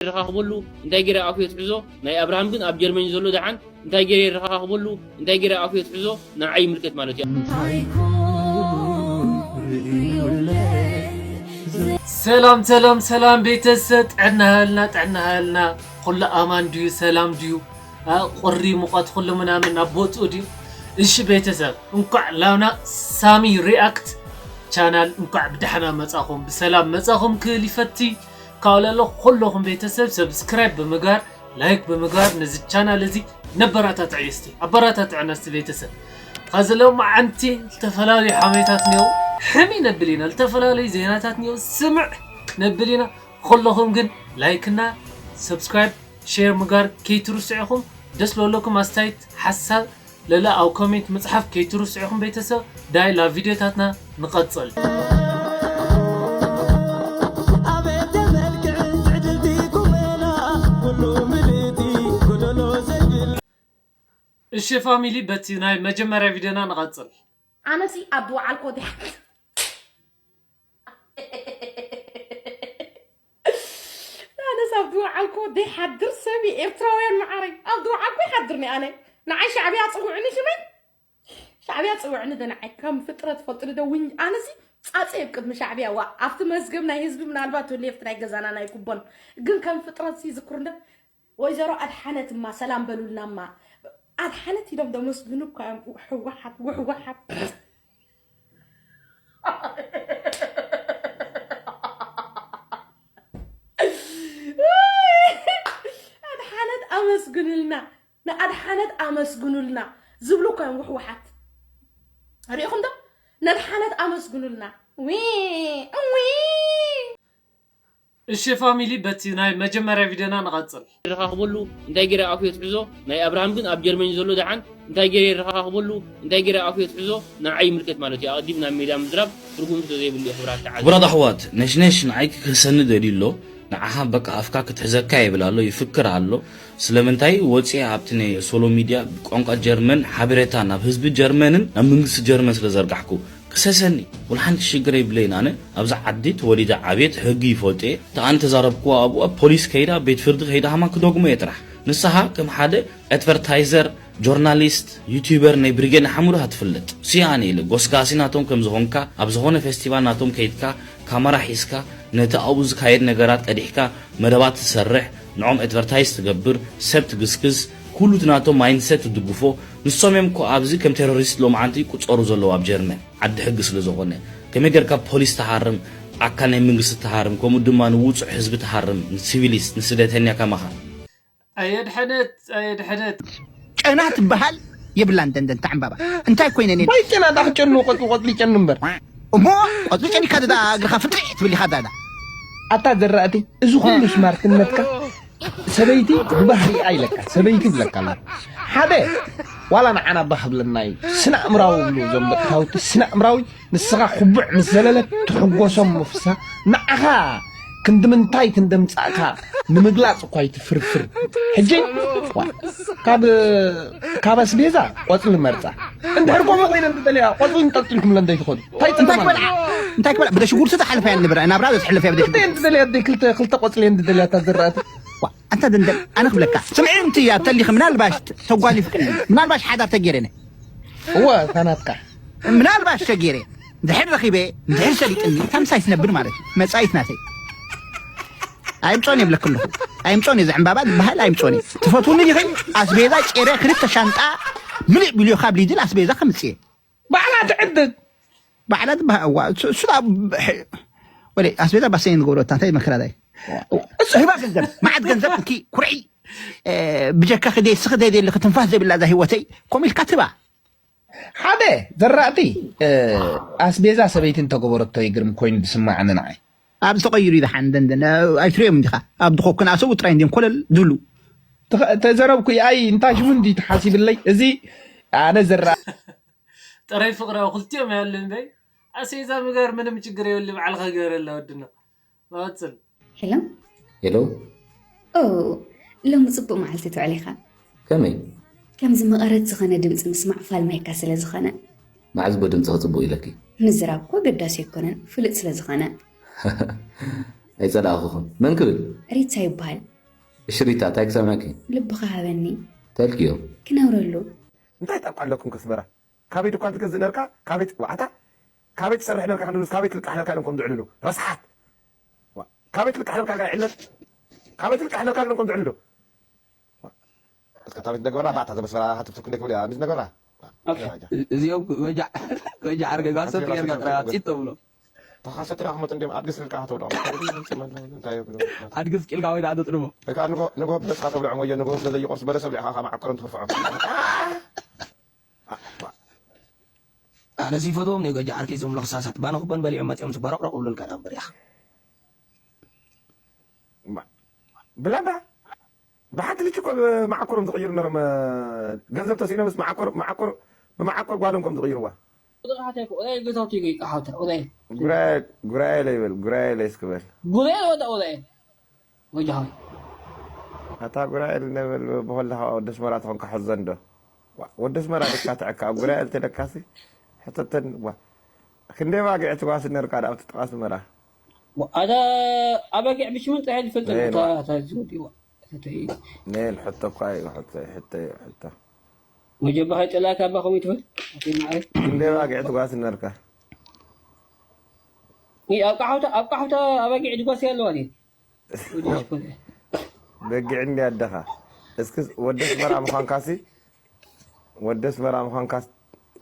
ይረኻኽበሉ እንታይ ገይረ ኣፉ የትሕዞ ናይ ኣብርሃም ግን ኣብ ጀርመን ዘሎ ደሓን እንታይ ገይረ ይረኻኽበሉ እንታይ ገይረ ኣፉ የትሕዞ ንዓይ ይምልከት ማለት እዩ። ሰላም ሰላም ሰላም ቤተሰብ ጥዕና ሃልና ጥዕና ሃልና ኩሉ ኣማን ድዩ ሰላም ድዩ ቁሪ ሙቐት ኩሉ ምናምን ናብ ቦትኡ ድዩ? እሺ ቤተሰብ እንኳዕ ላብና ሳሚ ሪኣክት ቻናል እንኳዕ ብደሓና መጻኹም ብሰላም መጻኹም ክብል ይፈቲ። ካብለሎ ኩለኹም ቤተሰብ ሰብስክራይብ ብምግባር ላይክ ብምግባር ነዚ ቻናል እዚ ነበራታትዕ እስቲ ኣበራታትዕና እስቲ ቤተሰብ። ኸዚ ሎማዓንቲ ዝተፈላለዩ ሓሜታት እኒኦ ሕሚ ነብል ኢና ዝተፈላለዩ ዜናታት እኒኦ ስምዕ ነብል ኢና። ኩለኹም ግን ላይክና ሰብስክራይብ ሼር ምግባር ከይትርስዑ ኢኹም። ደስ ለለኩም ኣስተያየት ሓሳብ ለለ ኣብ ኮሜንት ምፅሓፍ ከይትርስዑ ኢኹም ቤተሰብ። ዳይ ላብ ቪድዮታትና ንቐፅል። እሺ ፋሚሊ በቲ ናይ መጀመርያ ቪድዮና ንቐፅል። ኣነሲ ኣብ ዝወዓልኮ ዲሓ ኣነስ ኣብ ዝወዓልኮ ዘይሓድር ሰብ እየ ኤርትራውያን መዓረይ ኣብ ዝወዓልኮ ይሓድርኒ ኣነ ንዓይ ሻዕብያ ፅውዕኒ ሽመይ ሻዕብያ ፅውዕኒ ዶ ንዓይ ከም ፍጥረት ፈልጥኒ ዶ ውኝ ኣነሲ ፃፀ እየ ቅድሚ ሻዕብያ ዋ ኣብቲ መዝገብ ናይ ህዝቢ ምናልባት ሌፍት ናይ ገዛና ናይ ኩቦን ግን ከም ፍጥረት ሲ ዝክሩ እንደ ወይዘሮ ኣድሓነት እማ ሰላም በሉልና እማ ኣድሓነት ኢሎም ደመስግኑ እኳ እዮም ህወሓት ውሕወሓት ኣድሓነት ኣመስግኑልና ንኣድሓነት ኣመስግኑልና ዝብሉ እኳ እዮም ውሕወሓት ሪኢኹም ዶ ነድሓነት ኣመስግኑልና ዊ እዊ እሺ ፋሚሊ በቲ ናይ መጀመርያ ቪድዮና ንቐጽል። ይረኻኽበሉ እንታይ ገይረ ኣፉ የትሕዞ ናይ ኣብርሃም ግን ኣብ ጀርመን እዩ ዘሎ ደሓን እንታይ ገይረ ይረኻኽበሉ እንታይ ገይረ ኣፉ የትሕዞ ንዓይ ይምልከት ማለት እዩ ኣቐዲም ናብ ሜድያ ምዝራብ ትርጉም ስለዘይብሉ እዩ ክብራት ተዓዘብቲ። ክቡራት ኣሕዋት ነሽነሽ ንዓይ ክክህሰኒ ደልዩ ኣሎ ንዓኻ በቃ ኣፍካ ክትሕዘካ ይብል ኣሎ ይፍክር ኣሎ ስለምንታይ ወጽየ ኣብቲ ናይ ሶሎ ሚድያ ብቋንቋ ጀርመን ሓበሬታ ናብ ህዝቢ ጀርመንን ናብ መንግስቲ ጀርመን ስለዘርጋሕኩ ክሰሰኒ ወላ ሓንቲ ሽግር የብለይን ኣነ ኣብዛ ዓዲ ተወሊደ ዓብየ ሕጊ ይፈልጦ እየ እታ ኣነ ተዛረብክዋ ኣብኡ ኣብ ፖሊስ ከይዳ ቤት ፍርዲ ከይዳ ሃማ ክደግሞ እየ ጥራሕ ንስኻ ከም ሓደ ኣድቨርታይዘር ጆርናሊስት ዩቱበር ናይ ብሪጌድ ንሓመዱ ሃ ትፍለጥ ስየ ኣነ ኢለ ጎስጋሲ ናቶም ከም ዝኾንካ ኣብ ዝኾነ ፌስቲቫል ናቶም ከይድካ ካመራ ሒዝካ ነቲ ኣብኡ ዝካየድ ነገራት ቀዲሕካ መደባት ትሰርሕ ንዖም ኣድቨርታይዝ ትገብር ሰብ ትግስግስ ኩሉ እቲ ናቶም ማይንድሰት ትድግፎ ንሶም እዮም እኮ ኣብዚ ከም ቴሮሪስት ሎምዓንቲ ይቁጸሩ ዘለዉ ኣብ ጀርመን ዓዲ ሕጊ ስለ ዝኾነ ከመይ ገርካ ፖሊስ ትሃርም ኣካል ናይ መንግስቲ ትሃርም ከምኡ ድማ ንውጹዕ ህዝቢ ትሃርም ንሲቪሊስት ንስደተኛ ከማኻ ኣየድሐነት ኣየድሐነት ጨና ትበሃል የብላን ደንደን ታዕምባባ እንታይ ኮይነ ኔ ባይ ጨና ዳኽ ጨኑ ቆጽሊ ቆጽሊ ጨኑ እምበር እሞ ቆጽሊ ጨኒካ ደዳ እግርኻ ፍጥሪ ትብል ኢኻ ዳዳ ኣታ ዘራእቲ እዚ ኩሉ ስማርትነትካ ሰበይቲ ብባህሪኣ ኢለካ ሰበይቲ ይብለካ ኣሎ ሓደ ዋላ ንዓና ባህ ብለና እዩ ስነ ኣእምራዊ ይብሉ እዞም ደቂ ታውቲ ስነ ኣእምራዊ ንስኻ ኩቡዕ ምስ ዘለለ ትሕጎሶም ምፍሳ ንዓኻ ክንዲ ምንታይ ክንደምጻእካ ንምግላጽ እኳ ይትፍርፍር ሕጂ ካብ ካብ ኣስቤዛ ቆጽሊ መርጻ እንድሕር ከምኡ ኮይነ እንተደልያ ቆጽሊ ንጠልጢልኩምለ እንተይትኸዱ እንታይ እንታይ ጽገም ክበልዓ ኣለዎ? እንታይ ክበልዓ ብደሽጉርቲ ተሓልፈያ ንብረ ናብራ ዘትሕልፈያ ብደሽጉርቲ እንተደልያ ደይ ክልተ ክልተ ቆጽሊ እንድደልያ እታ ዝረኣት ዋ ኣንታ ደንደን ኣነ ክብለካ ስምዒ እንትያ ተሊኺ ምናልባሽ ተጓሊፍክኒ ምናልባሽ ሓዳር ተጌረነ እወ እታ ናትካ ምናልባሽ ሸጊረ ድሕር ረኺበ ድሕር ሰሊጥኒ እታ ምሳይ ትነብር ማለት እዩ መጻኢት ናተይ ኣይምጾን የብለክ ኣለኹ ኣይምጾን እዩ ዘዕምባባ ዝበሃል ኣይምጾን እዩ ትፈትውኒ ዲኺ ኣስቤዛ ቄረ ክልተ ሻንጣ ምልእ ቢልዮ ካብ ሊድል ኣስቤዛ ከምጽእ ባዕላ ትዕድግ ባዕላ ትበሃ እዋ እሱ እሱ ወደ ኣስቤዛ ባሰይ ንገብሮ እንታይ መከራ ዳይ እሱ ሂባ ገንዘብ መዓት ገንዘብ እንኪ ኩርዒ ብጀካ ክደይ ስኽደይ ደሊ ክትንፋስ ዘይብላ እዛ ህይወተይ ኮም ኢልካ ትባ ሓደ ዘራእቲ ኣስቤዛ ሰበይቲ እንተገበረቶ ይግርም ኮይኑ ዝስማዓኒ ንዓይ ኣብዚ ተቐይሩ እዩ ዝሓን ደንደን ኣይትሪኦም እንዲኻ ኣብ ድኾኩን ኣሰቡ ጥራይ እንዲም ኮለል ዝብሉ ተዘረብኩ ኣይ እንታይ ሽሙ እንዲ ተሓሲብለይ እዚ ኣነ ዘራ ጥራይ ፍቕሪ ክልቲኦም ያሉ እንበይ ኣስቤዛ ምግበር ምንም ችግር የብሉ ባዕልኻ ግበረላ ወድና ንቐፅል ሄሎ ሄሎ ኦ ሎሚ ፅቡቅ መዓልቲ ትውዕል ኢኻ ከመይ ከምዚ መቐረት ዝኾነ ድምፂ ምስማዕ ፋልማይካ ስለ ዝኾነ መዓዝ ቦ ድምፂ ክፅቡቅ ኢለኪ ምዝራብ እኮ ኣገዳሲ ኣይኮነን ፍሉጥ ስለ ዝኾነ ኣይፀላእኹኹን መን ክብል ሪታ ይበሃል እሺ ሪታ፣ እንታይ ክሰምዐኪ? ልብኻ ሃበኒ። ተልክዮ። ክነብረሉ። እንታይ ጣቋ ኣለኩም ከስመራ? ካበይ ድኳን ትገዝእ ነርካ? ካበይ ዋዕታ? ካበይ ትሰርሕ ነርካ? ክንድንስ ካበይ ትልቃሕ ነርካ ኢሎም ከም ዝዕልሉ ረስሓት። ዋ፣ ካበይ ትልቃሕ ነርካ ጋር ዕለት? ካበይ ትልቃሕ ነርካ ኢሎም ከም ዝዕልሉ። እስከ ታሪክ ነገርና ባታ ዘመስመራ ሃትፍትፍ ክንደ ክብል ያ ነገርና። እዚኦም ወጃዕ ወጃዕ ኣርገ ጋሰት ጌርጋ ጥራይ ፂጥ ተብሎ። ተኻሰት ራሕመት እንዲም ኣድግስ ልቃ ተብሎ። እንታይ ይብሉ? ኣድግስ ቂልካ ወይ ዳኣ ተጥርቦ። እካ ንጎ ንጎ ብለስካ ተብሎ ወይ ንጎ ስለዘይቆርስ በለሰብ ሊኻ ማዕቀሮም ትርፍዖም። ኣነ ሲፈትዎም ናይ ገጃ ዓርከይ ዞም ለኽሳሳት ባነ ክበን በሊዖም መፂኦም ዝበረቕረቕ ብሉልካ ዳም በሪኻ ብላዳ ብሓንቲ ልጅ እኮ ብመዓኮሮም ዝቕይሩ ነሮም። ገንዘብ ተሲእኖምስ መዓኮር መዓኮር ብመዓኮር ጓሎም ከም ዝቕይርዋ። ቁጥሪ ሓተይ እኮ ቁጥሪ ገዛውቲ ይቀሓውታ ቁጥሪ ጉራኤ ጉራኤ ለይበል ጉራኤ ለይስክበል ጉራኤ ወዳ ቁጥሪ ወጃሃይ ኣታ ጉራኤ ልነበል ብኸለኻ ወዲ ኣስመራ ተኾንካ ሕዘን ዶ? ዋ፣ ወዲ ኣስመራ ድካ ትዕካ ኣብ ጉራኤ ልተለካሲ ሕተተን ዋ ክንደይ ባግዕ ትጓሲ ነርካ ዳብቲ ጥቃ ኣስመራ? ኣታ ኣበጊዕ ብሽምን ጥራይ ዝፈልጥ ነይል ነታ ዋ- እታ ዝወዲ ዋ እተይ ነይል ሕቶ እኳ እዩ ሕቶ እዩ፣ ሕቶ እዩ፣ ሕቶ መጀባ ከይጠላካ ኣባ ከምኡ ትብል ኣቲ ማዓይ ክንደይ ባግዕ ትጓሲ ነርካ? ይ ኣብ ቃሓውታ ኣብ ቃሓውታ ኣበጊዕ ድጓሲ ኣለዋ ድየ ወዲ ሽኮር በጊዕ እንዲ ኣደኻ እስኪ ወዲ ኣስመራ ምዃንካሲ ወዲ ኣስመራ ምዃንካስ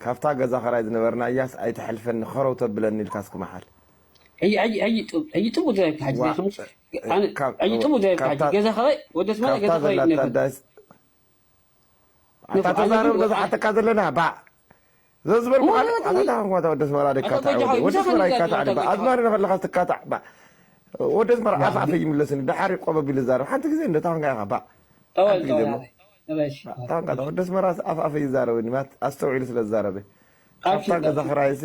ካብታ ገዛ ኸራይ ዝነበርና እያስ ኣይተሕልፈኒ ኸረው ተብለኒ ኢልካ እስኪ መሓል ሕጂ ሕጂ ሕጂ ጥቡ- ሕጂ ጥቡ ዘረብካ ሕጂ ዋ፣ ዘይኮነስ ኣነ ካብ- ሕጂ ጥቡ ዘረብካ ሕጂ ካብታ- ገዛ ኸራይ ወዲ ኣስመራ ካብታ ገዛ ኸራይ ዘላታ ነበር ኣዳይስ ንፉዓት ኣታ ተዛረብ ንፉዓት ዝሓተካ ዘለና ባዕ ዘዝበልኩ እሞ ሓደ ወደ- ኣታ ታንኳታ ወደ ኣስመራ ደካ ኣታ ተዓወደ ጎጃ- ወደ ጎጃ ኣስመራ ከነካ ይካታ ዓዲ ተዓወደ ኣዝማሪ ንኸለኻ ትካታ ባዕ ወደ ኣስመራ ኣፍ ኣፈ ይምለስኒ ድሓር ቆበ ቢሉ ዛረብ ሓንቲ ግዜ እንደ ታንካ ኢኻ ባዕ ተወል ሓንቲ ግዜ ተወል እሞ ኣበይ ተበሽ ታንካ ወደ ኣስመራ ኣፍ ኣፈ ይዛረበኒ ማት ኣስተውዒሉ ስለ ዝዛረበ ካብታ ኣብሽር ገዛ ኽራይሲ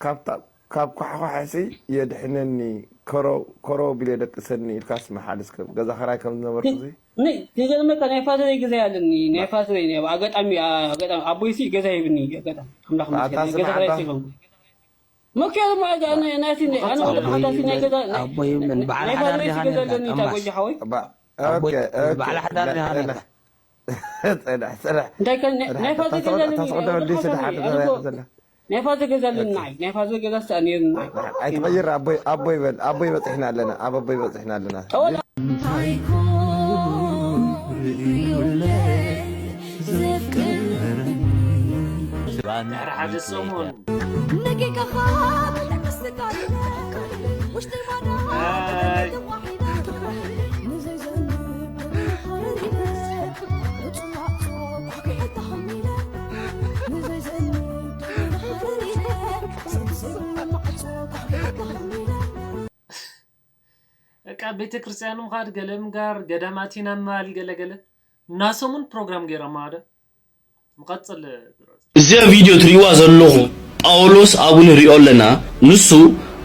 ካብታ ካብ ኳሕኳሕሲ የድሕነኒ ከሮ ከሮ ቢለ ደቅሰኒ ኢልካስ መሓል እስከ ገዛ ኽራይ ከም ዝነበርኩ እዚ ን- ክገርመካ ናይ ፋዘረይ ገዛ ኣለኒ ናይ ፋዘረይ ናይ ኣጋጣሚ ኣጋጣሚ ኣቦይሲ ገዛ ይብኒ ኣጋጣሚ ኣምላኽ መስገን ኣታ ገዛ ስማዕ ኽራይ ኣታ ሲሎም መኪያ ድማ ኣጋ- ናይ- ናይቲ ናይ- ኣነ ወደ ሓዳሲ ናይ ገዛ ናይ- ኣቦይ ምን በዓል ናይ ሓዳር ፋዘረይሲ ዲኻ ገዛ ነርካ ኣለኒ እታ ጠማዕ ጎጃ ሓወይ ባ- ኣቦይ ኦኬ፣ ኦኬ፣ በዓል ሓዳር ና- ዲኻ ና- ነርካ ጽናሕ፣ ጽናሕ። እንታይ ከ ናይ- ናይ ፋዘረይ ገዛ ኣለኒ ታስቆዳ ወደ ወዲስ ሓዳሲ ሓደ ኣነ እኮ ዘላ ናይ ፋዘረይ ገዛ ኣለኒ ንዓይ ናይ ፋዘረይ ገዛ ስኣ ነይሩ ንዓይ ኣይትቐይር ኣቦይ ኣቦይ በል ኣቦይ በፂሕና ኣለና ኣብ ኣቦይ በፂሕና ኣለና ተወላ እንታይ ኮን ርእዩለይ ዘፍቅረኒ ድሕሪ ሓደ ሰሙን ነጊጋኻ ብልዕስካለ ውሽጢ ማዳ ተዋሒዳ ንዘይዘንብ ሓረሪለ ውፅዋፅ ተሃሚለ ንዘይዘንብ ሓረሪለ ስብስብ ማዕፆ ተሃሚለ በቃ ቤተ ክርስቲያን ምኻድ ገለ ምጋር ገዳማት ኢና ምባል ገለ ገለ ናሰሙን ፕሮግራም ገይሮም ማደ ንቐጽል እዚኣ ቪድዮ ትሪእዋ ዘለኹም ጳውሎስ ኣብኡ ንሪኦ ኣለና። ንሱ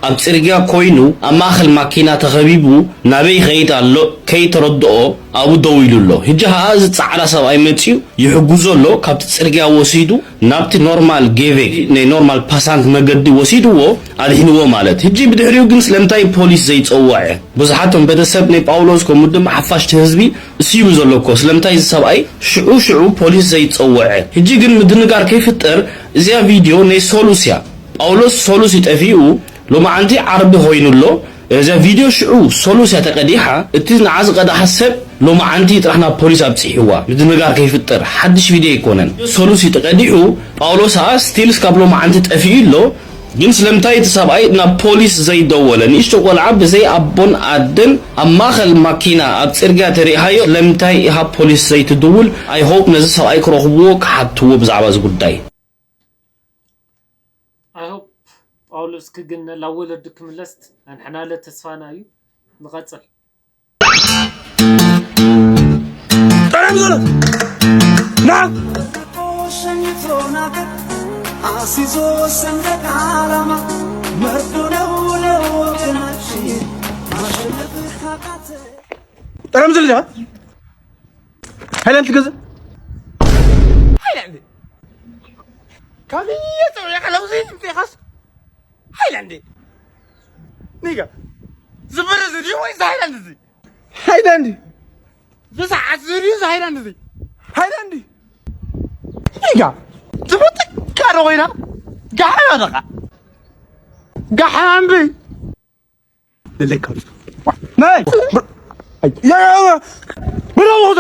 ኣብ ጽርግያ ኮይኑ ኣብ ማእኸል ማኪና ተኸቢቡ ናበይ ይኸይድ ኣሎ ከይተረድኦ ኣብኡ ደው ኢሉ ኣሎ። ሕጂ ኸዓ እዚ ጻዕዳ ሰብኣይ መጺኡ ይሕግዞ ኣሎ። ካብቲ ጽርግያ ወሲዱ ናብቲ ኖርማል ጌቬ ናይ ኖርማል ፓሳንት መገዲ ወሲድዎ ኣድሒንዎ ማለት። ሕጂ ብድሕሪኡ ግን ስለምንታይ ፖሊስ ዘይጸወዐ? ብዙሓቶም ቤተሰብ ናይ ጳውሎስ ከምኡ ድማ ሓፋሽቲ ህዝቢ እስይቡ ዘሎ እኮ ስለምንታይ እዚ ሰብኣይ ሽዑ ሽዑ ፖሊስ ዘይጸወዐ? ሕጂ ግን ምድንጋር ከይፍጠር እዚኣ ቪድዮ ናይ ሶሉስ እያ። ጳውሎስ ሶሉስ እዩ ጠፊኡ ሎማዓንቲ ዓርቢ ኮይኑ ኣሎ። እዚኣ ቪድዮ ሽዑ ሶሉስ እያ ተቀዲሓ። እቲ ንዓ ዝቀደሓ ሰብ ሎማዓንቲ ጥራሕ ናብ ፖሊስ ኣብጺሕዋ። ምድንጋር ከይፍጠር ሓድሽ ቪድዮ ኣይኮነን። ሶሉስ እዩ ተቀዲሑ። ጳውሎስ ኸዓ ስቲል እስካብ ሎማዓንቲ ጠፊኡ ኣሎ። ግን ስለምንታይ እቲ ሰብኣይ ናብ ፖሊስ ዘይደወለ? ንእሽቶ ቆልዓ ብዘይ ኣቦን ኣደን ኣብ ማእኸል ማኪና ኣብ ፅርግያ ተሪእኻዮ ስለምንታይ ኢኻ ፖሊስ ዘይትድውል? I hope ነዚ ሰብኣይ ክረኽብዎ ክሓትዎ ብዛዕባ እዚ ጉዳይ። I hope ጳውሎስ ክግነ ላብ ወለዱ ክምለስ ንሕናለ ተስፋና እዩ። ንቐጽል። ጠረም ዘሎ ና አስይዞ ሰንደቅ ዓላማ መርዶ ነው ለወገናችን ማሸነፍ ካቃተ ጠረም ዘሎ ሃይላንድ ትገዝእ ሃይላንድ ካብ የፀው ያኸለው ዘይትምጤኻስ ሃይላንድ ኒጋ ዝበረዘ ድዩ ወይስ ሃይላንድ እዚ ሃይላንድ ዝሰዓት ዝድዩ እዚ ሃይላንድ እዚ ሃይላንድ ኢጋ ዝብጥቃ ዶ ኮይና ጋሓ ደኻ ጋሓ እምቢ ደለካ ናይ ብራውዘ ብራውዘ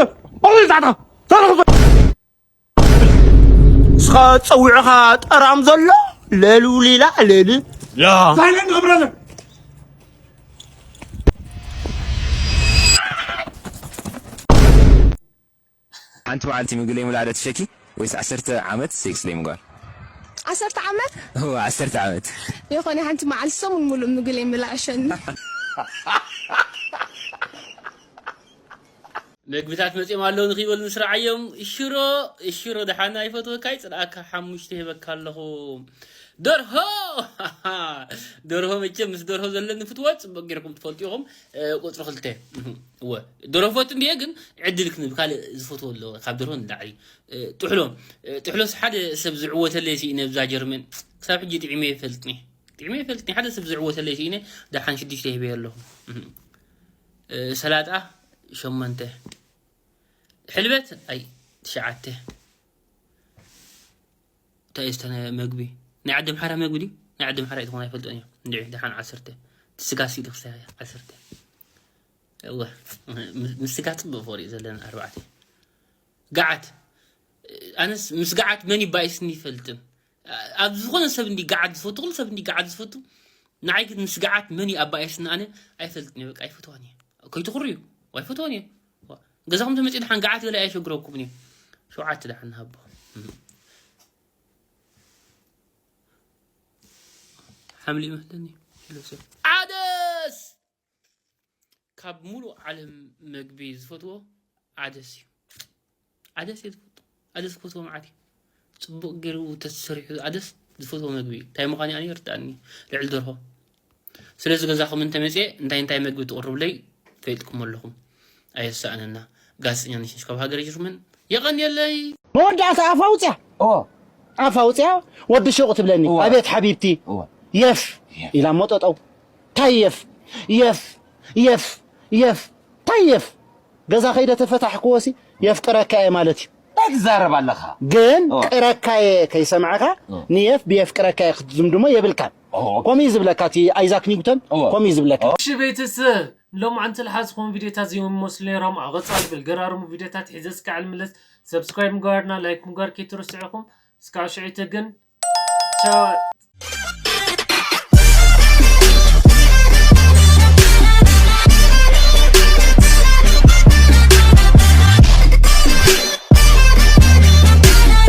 ዛዕታ ዛዕታ እስኻ ጸዊዕኻ ጠራም ዘሎ ለሉ ሌላ ለል ላ ሳይለንት ብራዘር ሓንቲ መዓልቲ ምግቢ ለይምብላዕ ዶ ትሸኪ ወይስ ዓሰርተ ዓመት ሴክስ ለይምግባር? ዓሰርተ ዓመት እወ ዓሰርተ ዓመት። የኾነ ሓንቲ መዓልቲ ሰሙን ሙሉእ ምግቢ ለይምብላዕ ሸኒ። መግብታት መፅኦም ኣለዉ ንክይበሉ ንስርዓዮም። ሽሮ ሽሮ ደሓና ይፈትወካ ይፅልኣካ ሓሙሽተ ሂበካ ኣለኹ። ደርሆ ደርሆ መቸም ምስ ደርሆ ዘለኒ ፍትወት ፅቡቅ ጌርኩም ትፈልጡ ኢኹም። ቁፅሪ ክልተ እወ ደርሆ ፈቱ እንድየ ግን ዕድል ክንብ ካልእ ዝፈትዎ ኣሎ ካብ ደርሆ ንላዕሊ ጥሕሎ ጥሕሎስ ሓደ ሰብ ዝዕወተለይ ስኢነ ብዛ ጀርመን ክሳብ ሕጂ ጥዒመ ይፈልጥኒ ጥዒመ ይፈልጥኒ ሓደ ሰብ ዝዕወተለይ ስኢነ ደሓን ሽዱሽተ ሂበዮ ኣለኹ ሰላጣ ሸሞንተ ሕልበት ኣይ ትሽዓተ እንታይ እዩ ዝተነ መግቢ ናይ ዓዲ ኣምሓራ መግቢ ድዩ ናይ ዓዲ ኣምሓራ እዩ ዝኾነ ኣይፈልጦን እዮም እንድዒ ደሓን ዓሰርተ እቲ ስጋ ሲ ድኽሳ ዓሰርተ እወ ምስ ስጋ ፅቡቅ ፈሪኡ ዘለና ኣርባዕተ ገዓት ኣነስ ምስ ገዓት መን ይባኢስኒ ይፈልጥን ኣብ ዝኾነ ሰብ እንዲ ገዓት ዝፈቱ ኩሉ ሰብ እንዲ ገዓት ዝፈቱ ንዓይ ግን ምስ ገዓት መን ይኣባየስኒ ኣነ ኣይፈልጥን እየ በቃ ኣይፈትዋን እየ ከይትኹሩ እዩ ኣይፈትዋን እየ ገዛኹም ተመፂኡ ደሓን ገዓት ገለ ኣየሸግረኩምን እዩ ሸውዓተ ደሓን ንሃቦ ሓምሊ ይመስለኒ ዓደስ ካብ ሙሉእ ዓለም መግቢ ዝፈትዎ ዓደስ እዩ ዓደስ እየ ዝፈቱ ዓደስ ክፈትዎ መዓት እዩ ፅቡቅ ገይሩ ተሰሪሑ ዓደስ ዝፈትዎ መግቢ እዩ እንታይ ምዃኑ ኣነ ይርዳእኒ ልዕሊ ደርሆ ስለዚ ገዛኹም እንተመፅየ እንታይ እንታይ መግቢ ትቕርብለይ ፈሊጥኩም ኣለኹም ኣየሳእነና ጋዜጠኛ ነሽንሽ ካብ ሃገረ ጀርመን የቐንየለይ መወዳእታ ኣፍ ኣውፅያ ኣፍ ኣውፅያ ወዲ ሹቕ ትብለኒ ኣቤት ሓቢብቲ የፍ ኢላ ሞ ጠጠው ታይ የፍ የፍ የፍ የፍ ታይ የፍ ገዛ ከይደ ተፈታሕክዎ ሲ የፍቅረካ እየ ማለት እዩ ትዛረብ ኣለኻ ግን ቅረካየ ከይሰማዕካ ንየፍ ብየፍቅረካየ ክትዝምድሞ የብልካን ከምኡ እዩ ዝብለካ እቲ ኣይዛክ ኒውተን ከምኡ እዩ ዝብለካ እሺ ቤተሰብ ሎም ዓንተ ልሓዝኹም ቪዲዮታት እዚኦም ይመስሉ ነይሮም ኣብ ቀፃሊ ብልገራርሙ ቪዲዮታት ሒዘ እስካዕ ልምለስ ሰብስክራይብ ምግባርና ላይክ ምግባር ከይትርስዑኹም እስካብ ሽዒቲ ግን ቻው